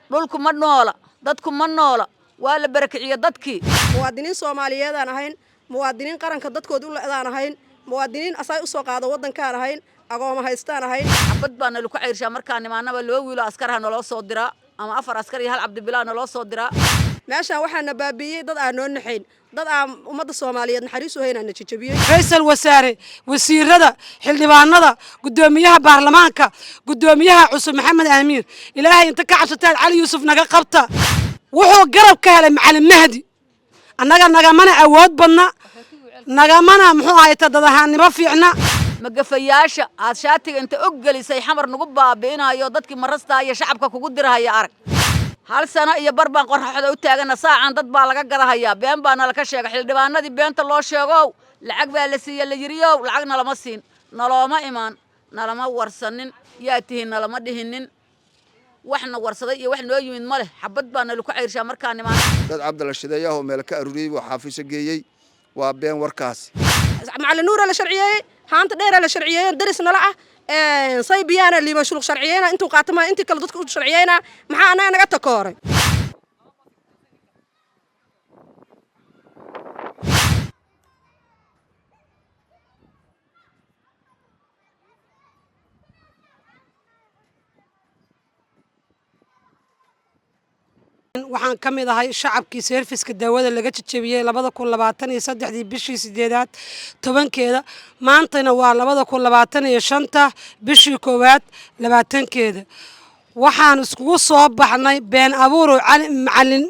Dhulku ma noola, dadku ma noola, waa la barakiciye dadkii. Muwaadiniin Soomaaliyeedaan ahayn, muwaadiniin qaranka dadkooda u le-daan ahayn, muwaadiniin asaay usoo qaado waddankaan ahayn, agooma haystaan ahayn. Xabad baa nalaku cayrshaa markaa nimaanaba. Laba wiilo askaraha naloo soo diraa ama afar askar iyo hal Cabdibilaa naloo soo diraa. Meeshaan waxaana baabi'iyey dad aan noo naxayn, dad aan ummadda Soomaaliyeed naxariis u haynaana jajabiyey. Ra-iisul wasaare, wasiirada, xildhibaanada, guddoomiyaha baarlamaanka, guddoomiyaha cusub Maxamed Aamiin, Ilaahay inta ka cabsataan Cali Yuusuf naga qabta. Wuxuu garab ka helay Macalin Mahdi. Annaga nagamana awood badna, nagamana muxuu ahayta dad ahaannimo fiicna. Magafayaasha aad shaatiga inta og gelisay Xamar nagu baabi'inayo, dadkii marastaa iyo shacabka kugu dirahaya arag. Hal sano iyo bar baan qorraxda u taagana. Saacan dad baa laga gadahayaa, been baa nalaka sheega. Xildhibaanadii beenta loo sheegow, lacag baa la siiye la yiriyow, lacag nalama siin, nalooma imaan, nalama warsanin. Yaa tihiin nalama dhihinin. Waxna warsaday iyo wax noo yimid ma leh. Xabad baa nalaku cayrshaa markaa nimaan. Dad Cabdalla Shideeyaho meel ka aruriyey buu xaafiiso geeyey. Waa been warkaasi. Macalin Nuura la sharciyeeyey, haanta dheeraa la sharciyeeyey, daris nala ah saybiyaana Liiban Shuluq sharciyeyna. Intuu qaatama intii kale dadka u sharciyeyna, maxaa annaga naga takooray? Waxaan ka mid ahay shacabkii seerfiska daawada laga jejebiyey 2023-dii bishii sideedaad 10-keeda. Maantana waa 2025-ta bishii koowaad 20-keeda. Waxaan iskugu soo baxnay been abuurow Macalin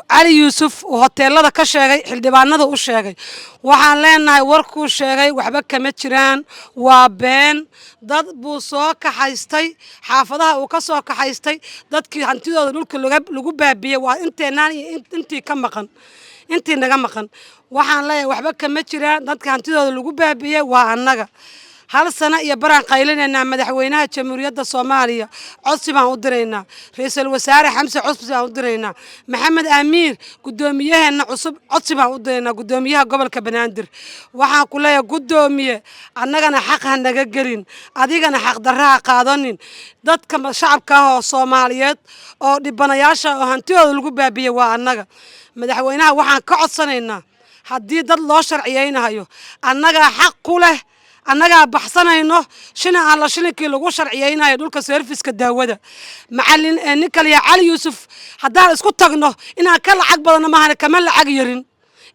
Cali Yuusuf uu hoteelada ka sheegay, xildhibaanada u sheegay. Waxaan leenahay warkuu sheegay waxba kama jiraan, waa been. Dad buu soo kaxaystay, xaafadaha uu ka soo kaxaystay. Dadkii hantidooda dhulka lagu baabiyey waa inteenaan iyo intii ka maqan, intii naga maqan. Waxaan leeyahay waxba kama jiraan. Dadka hantidooda lagu baabiyey waa annaga. Hal sano iyo baraan qaylinaynaa. Madaxweynaha Jamhuuriyadda Soomaaliya codsi baan u diraynaa, ra-iisul wasaare Xamse codsi baan u diraynaa, Maxamed Amiir guddoomiyaheena cusub codsi baan u diraynaa, guddoomiyaha gobolka Banaadir. Waxaan ku leeyahay guddoomiye, annagana xaq ha naga gelin, adigana xaq darra ha qaadanin. Dadka shacabka ah oo Soomaaliyeed oo dhibanayaasha oo hantidooda lagu baabiyey waa annaga. Madaxweynaha waxaan ka codsanaynaa, haddii dad loo sharciyeynayo, annagaa xaq ku leh, annagaa baxsanayno shina alla shilinkii lagu sharciyeynayo dhulka seerfiska daawada. Macalin nin kaliya Cali Yuusuf haddaan isku tagno, inaan ka lacag badanno maahan kama lacag yarin,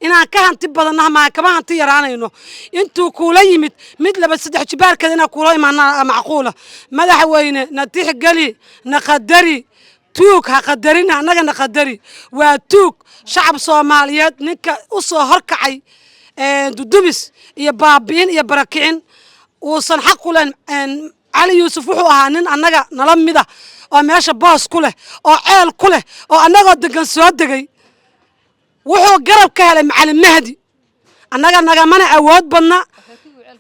inaan ka hanti badanno maahan kama hanti yaraanayno. Intuu kuula yimid mid laba saddex jibaarkeeda inaan kuula imaana macquula. Madaxweyne, na tixgeli, na qadari. Tuug ha qadarin, annaga na qadari. Waa tuug shacab Soomaaliyeed ninka u soo horkacay dudubis iyo baabi'in iyo barakicin uusan xaq ku leen. Cali Yuusuf wuxuu ahaa nin annaga nala mida oo meesha boos ku leh oo ceel ku leh oo annagoo degan soo degay. Wuxuu garab ka helay Macalin Mahdi. Annaga nagamana awood badna,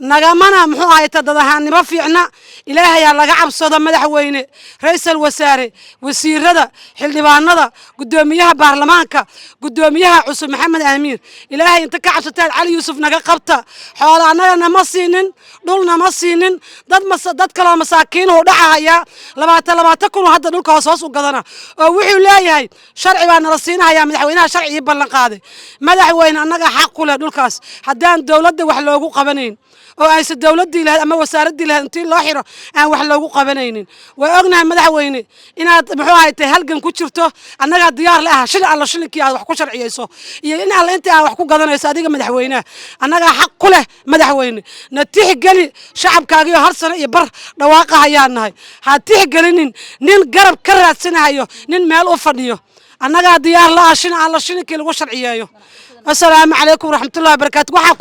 nagamana muxuu ahayta dad ahaannimo fiicna. Ilaahayaa laga cabsado. Madaxweyne, ra-iisul wasaare, wasiirada, xildhibaanada, guddoomiyaha baarlamaanka, guddoomiyaha cusub Maxamed Aamiin, Ilaahay inta ka cabsataan Cali Yuusuf naga qabta. Xoola annaga nama siinin, dhul nama siinin. Dad dad kaloo masaakiinuhu dhacahayaa 20-20 kun hadda dhulka hoos hoos u gadana oo wuxuu leeyahay sharci baa nala siinahayaa. Madaxweynaha sharci ii ballan qaaday. Madaxweyne, annaga xaq ku leh dhulkaas. Haddaan dowladda wax loogu qabanayn oo aysan dowladdii lahayd ama wasaaraddii lahayd intii loo xiro aan wax loogu qabanaynin, way ognahay madaxweyne inaad muxuu ahay halgan ku jirto. Annagaa diyaar la ah shil alla shilinkii aad wax ku sharciyeyso iyo in alla intii aad wax ku gadanayso. Adiga madaxweynaha annagaa xaq ku leh. Madaxweyne, na tixgeli. Shacabkaagiyo hal sano iyo bar dhawaaqa hayaan nahay. Ha tixgelinin nin garab ka raadsanahayo nin meel u fadhiyo. Annagaa diyaar la ah shin alla shilinkii lagu sharciyeeyo. Assalaamu calaykum waraxmatullahi wabarakaatu. Waxaa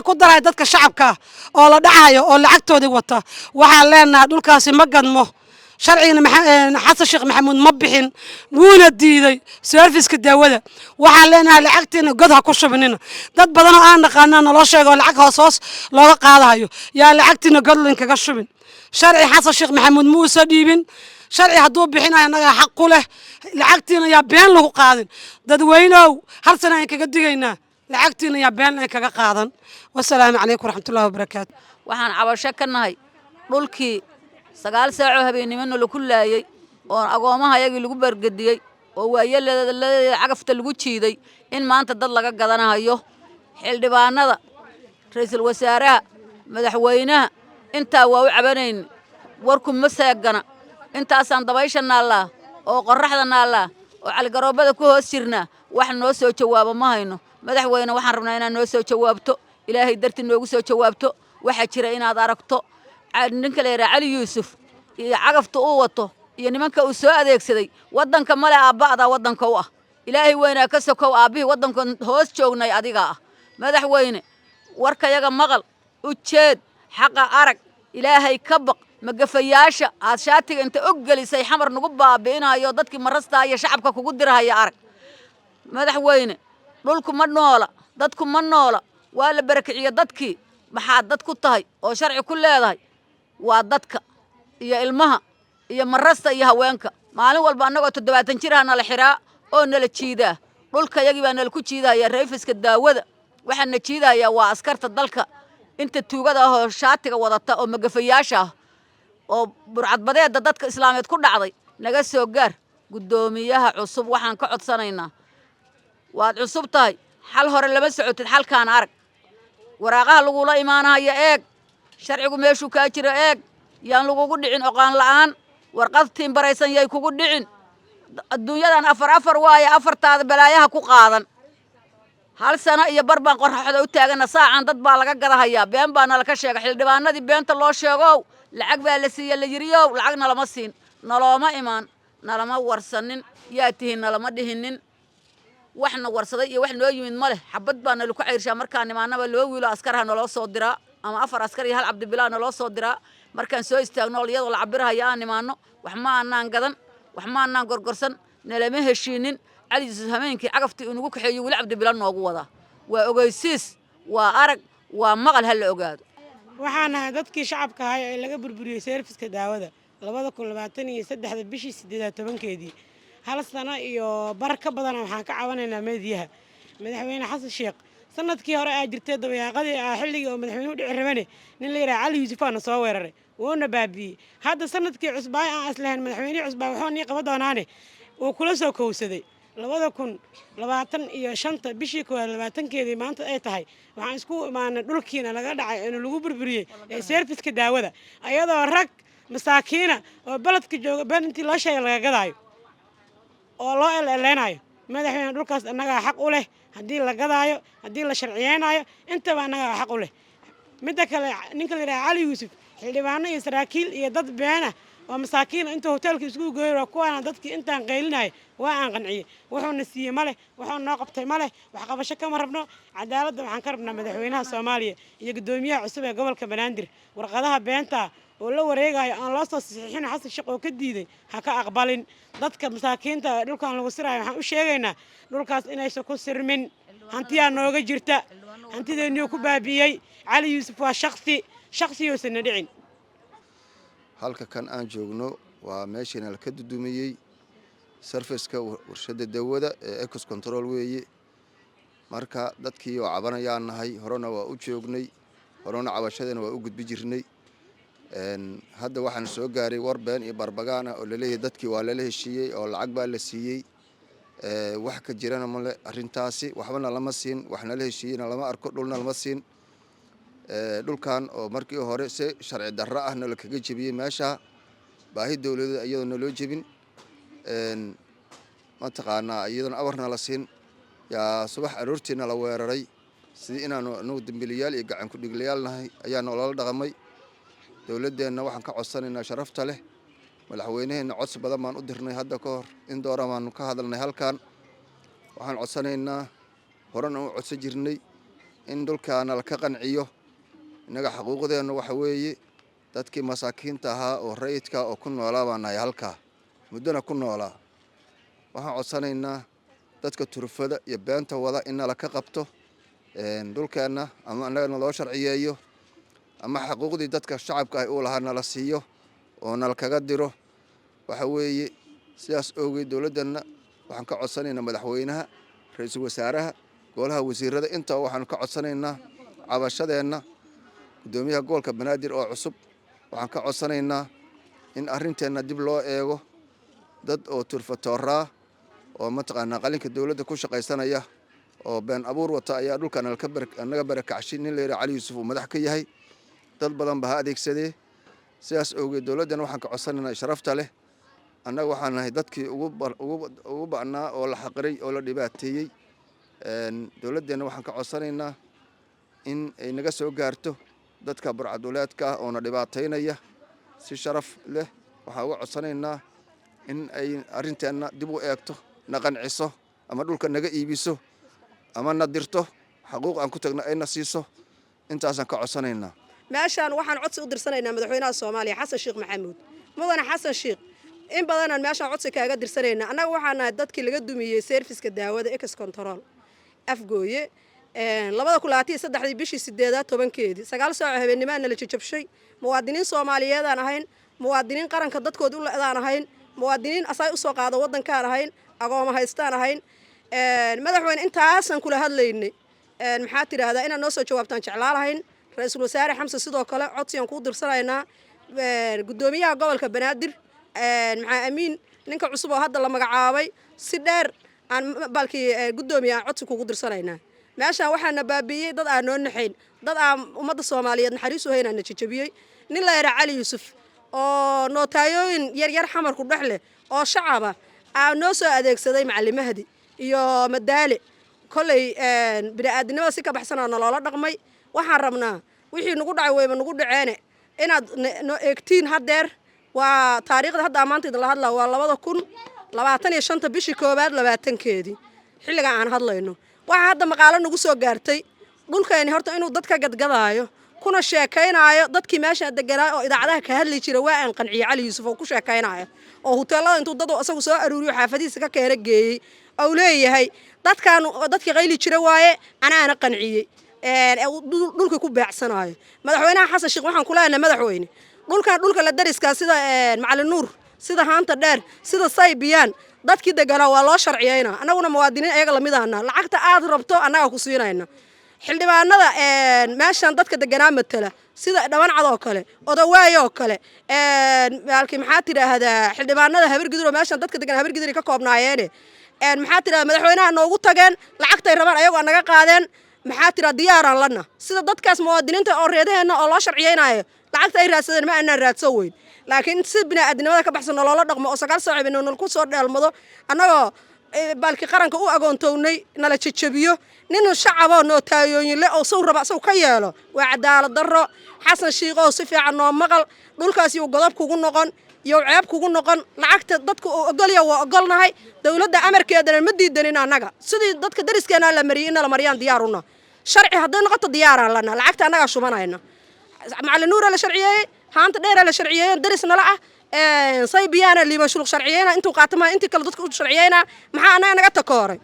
ku daraya dadka shacabka oo la dhacayo oo lacagtoodii wata. Waxaan leenahay dhulkaasi ma gadmo. Sharcigana Xasan Sheekh Maxamuud ma bixin, wuuna diiday seerfiska daawada. Waxaan leenahay lacagtiina god ha ku shubinina. Dad badan oo aan naqaanaa naloo sheego oo lacag hoos hoos looga qaadahayo. Yaa lacagtiina god linkaga shubin. Sharci Xasan Sheekh Maxamuud muusa dhiibin. Sharci hadduu bixinayo, annagaa xaq ku leh. Lacagtiina yaa been lagu qaadin. Dadweynow, hal sana aan kaga digaynaa, lacagtiina yaa been layn kaga qaadan. Wasalaamu calaykum waraxmatullahi wabarakaatu. Waxaan cabasho ka nahay dhulkii 9 saacoo habeennimona laku laayey. Oo agoomaha yagii lagu bargediyey oo waayeelada cagafta lagu jiiday in maanta dad laga gadanahayo. Xildhibaanada, ra-iisul wasaaraha, madaxweynaha, intaa waa u cabanayn. Warku ma seegana. Intaasaan dabaysha naallaa oo qorraxda naallaa oo caligaroobada ku hoos jirnaa. Wax noo soo jawaabo ma hayno. Madaxweyne, waxaan rabnaa inaad noo soo jawaabto, Ilaahay dartii noogu soo jawaabto. Waxaa jira inaad aragto ninka la yidhaha Cali Yuusuf iyo cagafta uu wato iyo nimanka uu soo adeegsaday. Waddanka male aabba'daa waddanka u ah. Ilaahay weynaa ka sokow, aabbihii waddankan hoos joognay adigaa ah. Madaxweyne, warkayaga maqal, ujeed xaqa arag, Ilaahay ka baq. Magafayaasha aad shaatiga inta og gelisay Xamar nagu baabi'inayo, dadkii marastaa iyo shacabka kugu dirahaya arag. Madaxweyne, dhulku ma noola, dadku ma noola, waa la barakiciye dadkii. Maxaad dad ku tahay oo sharci ku leedahay? Waa dadka iyo ilmaha iyo marasta iyo haweenka. Maalin walba annagoo 70 jiraha nala xiraa oo nala jiidaa. Dhulka yagii baa nala ku jiidaya. Rayfiska daawada waxaa na jiidayaa waa askarta dalka, inta tuugada ah oo shaatiga wadata oo magafayaasha ah oo burcadbadeedda dadka islaameed ku dhacday. Naga soo gaar. Guddoomiyaha cusub waxaan ka codsanaynaa, waad cusub tahay, xal hore lama socotid. Xalkaan arag, waraaqaha lagula imaanaya eeg, sharcigu meeshuu kaa jiro eeg. Yaan lagugu dhicin oqaan la'aan, warqad tiimbaraysan yay kugu dhicin. Adduunyadan afar afar waaye, afartaada balaayaha ku qaadan. Hal sano iyo bar baan qorraxda u taagana. Saacan dad baa laga gadahayaa. Been baa nala ka sheega. Xildhibaanadii beenta loo sheegow, lacag baa la siiye la yiriyow, lacag nalama siin, nalooma imaan, nalama warsanin. Yaa tihiin nalama dhihinin. Waxna warsaday iyo wax noo yimid ma leh. Xabad baa nalaku cayrshaa markaan nimaanaba. Laba wiilo askarha naloo soo diraa ama afar askar iyo hal Cabdibilaa naloo soo diraa markaan soo istaagno, iyadoo la cabirahaya aan nimaano. Wax ma aanaan gadan, wax ma aanaan gorgorsan, nalama heshiinin. Cali Yuusuf hameenkii cagaftii uu nagu kaxeeyo weli Cabdibila noogu wadaa. Waa ogeysiis, waa arag, waa maqal, ha la ogaado. Waxaan ahay dadkii shacabka ahay ee laga burburiyey seerfiska daawada 2023-da bishii sideedaad 10-keedii. Hal sano iyo bar ka badana waxaan ka cabanaynaa meediyaha. Madaxweyne Xasan Sheekh, sanadkii hore aa jirtay dabayaaqadii ah xilligii oo madaxweynuhu dhici rabane, nin la yidhaha Cali Yuusuf aana soo weeraray, wuuna baabi'iyey. Hadda sanadkii cusbaay aan aslahayn madaxweynihii cusbaay wuxuu nii qaba doonaane, wuu kula soo kowsaday. 2025-ta bishii koowaad 20-keedii maanta ay tahay, waxaan isku imaanay dhulkiina laga dhacay ee lagu burburiyey ee seerfiska daawada, ayadoo rag masaakiina oo beledka jooga been intii loo sheegay laga gadaayo oo loo eleleynayo. Madaxweyne, dhulkaas annagaa xaq u leh. Haddii la gadaayo, haddii la sharciyeynayo, intaba annagaa xaq u leh. Midda kale, ninka la yidhaha Cali Yuusuf, xildhibaano iyo saraakiil iyo dad beena oo masaakiina intuu hoteelka isku geeyo, waa kuwaana dadkii intaan qaylinaya waa aan qanciyey. Wuxuuna siiyey ma leh, wuxuu noo qabtay ma leh. Waxqabasho kama rabno. Cadaaladda waxaan ka rabnaa madaxweynaha Soomaaliya iyo guddoomiyaha cusub ee gobolka Banaadir. Warqadaha beenta oo la wareegayo aan loo soo saxiixin, Xasan Sheekh oo ka diiday, ha ka aqbalin. Dadka masaakiinta ee dhulkan lagu siraayo waxaan u sheegaynaa dhulkaas inaysan ku sirmin. Hantiyaa nooga jirta, hantideenniyuu ku baabi'iyey. Cali Yuusuf waa shaksi, shaksiyuusan na dhicin. Halka kan aan joogno waa meeshiina laka dudumiyey sarfiska warshada dawada ee Ex Control weeye. Marka dadkii oo cabanayaan nahay. Horena waa u joognay, horena cabashadana waa u gudbi jirnay. Hadda waxaan soo gaaray war been iyo barbagaan ah oo laleeyahay dadkii waa lala heshiiyey oo lacag baa la siiyey. Wax ka jirana male arrintaasi. Waxbana lama siin, wax nala heshiiyeyna lama arko, dhulna lama siin. Dhulkan oo markii hore si sharci darro ah nala kaga jebiyey meesha, baahi dowladeed iyadoo naloo jebin, mataqaanaa, iyadoona awarna la siin, yaa subax aroortiina la weeraray. Sidii inaanu anagu dembiliyaal iyo gacan ku-dhiglayaal nahay ayaa noolala dhaqmay. Dowladdeenna waxaan ka codsanaynaa sharafta leh, madaxweyneheenna, codsi badan baan u dirnay hadda ka hor, in doora baanu ka hadalnay halkan. Waxaan codsanaynaa, horena u codsan jirnay, in dhulkaana laka qanciyo. Innaga xaquuqdeenna waxa weeye dadkii masaakiinta ahaa oo rayidka oo ku noolaa baan nahay halkaa, muddona ku noolaa. Waxaan codsanaynaa dadka turufada iyo beenta wada in nala ka qabto dhulkeenna, ama annaga naloo sharciyeeyo ama xaquuqdii dadka shacabka ah uu lahaa nala siiyo oo nala kaga diro. Waxa weeye sidaas awgeed dowladdanna waxaan ka codsanaynaa, madaxweynaha, ra-iisul wasaaraha, golaha wasiirada, intaba waxaanu ka codsanaynaa cabashadeenna. Guddoomiyaha gobolka Banaadir oo cusub waxaan ka codsanaynaa in arrinteenna dib loo eego. Dad oo turfatooraa oo mataqaanaa qalinka dowladda ku shaqaysanaya oo been abuur wata ayaa dhulkan naga barakacshay. Nin la yidhaha Cali Yuusuf uu madax ka yahay, dad badan ba ha adeegsadee. Sidaas awgeed dowladdana waxaan ka codsanaynaa sharafta leh, annaga waxaan nahay dadkii ugu ba'naa oo la xaqiray oo la dhibaateeyey. Dowladdeenna waxaan ka codsanaynaa in ay naga soo gaarto dadka burcaduleedka ah oona dhibaataynaya. Si sharaf leh waxaan uga codsanaynaa in ay arrinteenna dib u eegto, na qanciso, ama dhulka naga iibiso ama na dirto, xaquuq aan ku tagno ayna siiso. Intaasaan ka codsanaynaa. Meeshaan waxaan codsi u dirsanaynaa madaxweynaha Soomaaliya, Xasan Sheekh Maxamuud. Mudane Xasan Sheekh, in badanaan meeshaan codsi kaaga dirsanayna. Annaga waxaa nahay dadkii laga dumiyey serviceka daawada Ex Control Afgooye 2023-dii bishii sideedaad 10-keedii, 9 saaco habeennimaana la jajabshay. Muwaadiniin Soomaaliyeedaan ahayn, muwaadiniin qaranka dadkooda u le-daan ahayn, muwaadiniin asaay usoo qaado waddankaan ahayn, agooma haystaan ahayn. Madaxweyne, intaasaan kula hadlaynay. Maxaa tidhaahdaa, inaad noo soo jawaabtaan jeclaa lahayn. Ra-iisul wasaare Xamse sidoo kale codsiyaan kuu dirsanaynaa. Guddoomiyaha gobolka Banaadir, maxaa Amiin, ninka cusub oo hadda la magacaabay, si dheer aan balkii guddoomiya aan codsi kugu dirsanaynaa. Meeshaan waxaana baabi'iyey dad aan noo naxayn, dad aan ummadda Soomaaliyeed naxariis u haynaana jajabiyey. Nin la yidhaa Cali Yuusuf oo notaayooyin yaryar Xamarku dhex leh oo shacaba aa noo soo adeegsaday Macalin Mahdi iyo Madaale. Kolley bini'aadinimada si ka baxsanaa naloola dhaqmay. Waxaan rabnaa wixii nagu dhacay wayba nagu dhaceene inaad noo eegtiin. Haddeer waa taariikhda hadda maanta idinla hadlaa waa 2025-ta bishii koowaad 20-keedii, xilliga aan hadlayno. Waxaa hadda maqaalo nagu soo gaartay dhulkayni horta inuu dadka gadgadaayo, kuna sheekaynaayo dadkii meesha deganaa oo idaacadaha ka hadli jira. Waa aan qanciyey Cali Yuusuf oo ku sheekaynaayo oo huteelada intuu dad isagu soo aruuriyo xaafadihiisa ka keena geeyey ou leeyahay dadkaan dadkii qayli jira waaye, anaana qanciyey, dhulkii ku beecsanaayo. Madaxweynaha Xasan Sheekh waxaan ku leenahay: madaxweyne, dhulkan dhulka la dariskaa, sida Macalin Nuur, sida Haanta Dheer, sida Saybiyaan, dadkii deganaa waa loo sharciyeynaa. Annaguna muwaadiniin ayaga lamid ahna, lacagta aad rabto annaga ku siinayna. Xildhibaanada meeshan dadka deganaa matala, sida Dhabancad oo kale, Odawaay oo kale, maalkii maxaa tidhaahdaa, xildhibaanada Habargidur oo meeshan dadka degan Habargidur ka koobnaayeene, maxaa tidhahdaa, madaxweynaha noogu tageen, lacagtay rabaan ayagoo naga qaadeen. Maxaa tidhahda, diyaaraan lana sida dadkaas muwaadiniinta oo reedaheenna oo loo sharciyeynayo. Lacagta ay raadsadeen ma aanaan raadsan weyn, laakiin si bini'aadinimada ka baxsan nolola dhaqmo oo 9 saac nal ku soo dheelmado, annagoo baalkii qaranka u agoontownay, nala jajabiyo, nin shacaboo notaayooyinle oo saw raba saw ka yeelo, waa cadaalad darro. Xasan Shiiqow, si fiican noo maqal. Dhulkaas yuu godob kugu noqon, yow ceeb kugu noqon. Lacagta dadka uu ogolya waa ogolnahay, dowladda amarkeedana ma diidanin. Annaga sidii dadka dariskeena la mariyey in nala mariyaan diyaaruna. Sharci hadday noqoto diyaaraan lana, lacagta annagaa shubanayna. Macalin Nuura la sharciyeeyey, Haanta Dheeraa la sharciyeeyey, daris nala ah, Saybiyaana Liiban Shuluq sharciyeyna, intuu qaata maa intii kale dadka u sharciyeyna. Maxaa annaga naga takooray?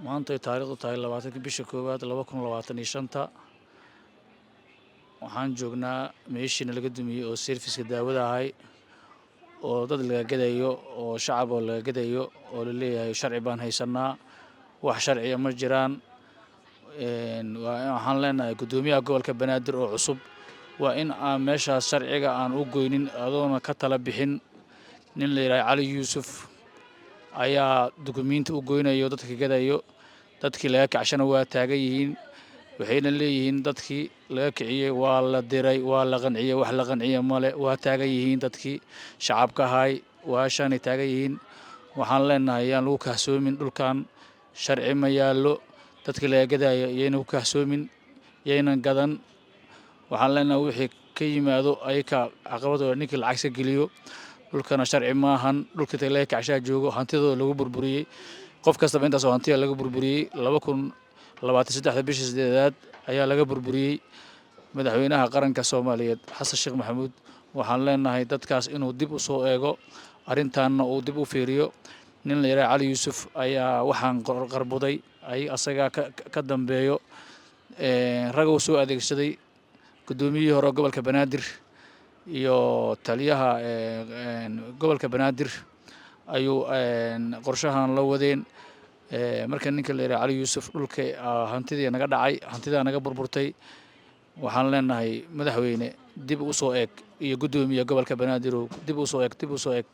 Maantay taariikhdu tahay 20-ka bisha koowaad 2025-ta, waxaan joognaa meeshiina laga dumiyey oo serviceka daawada ahay, oo dad laga gadayo oo shacab oo laga gadayo oo la leeyahay sharci baan haysanaa. Wax sharciya ma jiraan. Waxaan leenahay guddoomiyaha gobolka Banaadir oo cusub waa in aan meeshaas sharciga aan u goynin adoona ka tala bixin. Nin la yidhaha Cali Yuusuf ayaa dukumiinti u goynayo dadka gadayo. Dadkii laga kacshana waa taagan yihiin, waxayna leeyihiin dadkii laga kiciyey waa la diray, waa la qanciyey. Wax la qanciye male, waa taagan yihiin dadkii shacabka ahay, waashaanay taagan yihiin. Waxaan leenahay yaan lagu kahsoomin dhulkan, sharci ma yaallo. Dadkii laga gadayo yayna ku kahsoomin, yaynan gadan. Waxaan leenahay wixii ka yimaado ayaka caqabadooda ninkii lacagsa geliyo. Dhulkana sharci maahan. Dhulka laga kacshaa joogo hantidooda lagu burburiyey, qof kastaba intaasoo hantiya laga burburiyey. 2023-da bishii sideedaad ayaa laga burburiyey. Madaxweynaha qaranka Soomaaliyeed Xasan Sheekh Maxamuud waxaan leenahay dadkaas inuu dib u soo eego arrintaanna, uu dib u fiiriyo. Nin la yidhaha Cali Yuusuf ayaa waxaan qarbuday, ay asagaa ka dambeeyo, raguu soo adeegsaday, guddoomiyihii hore gobolka Banaadir iyo taliyaha gobolka Banaadir ayuu qorshahan la wadeen. Marka ninka la yidhaha Cali Yuusuf dhulka hantidii naga dhacay, hantidaa naga burburtay, waxaan leenahay madaxweyne dib u soo eeg iyo guddoomiye gobolka Banaadir dib u soo eeg, dib u soo eeg.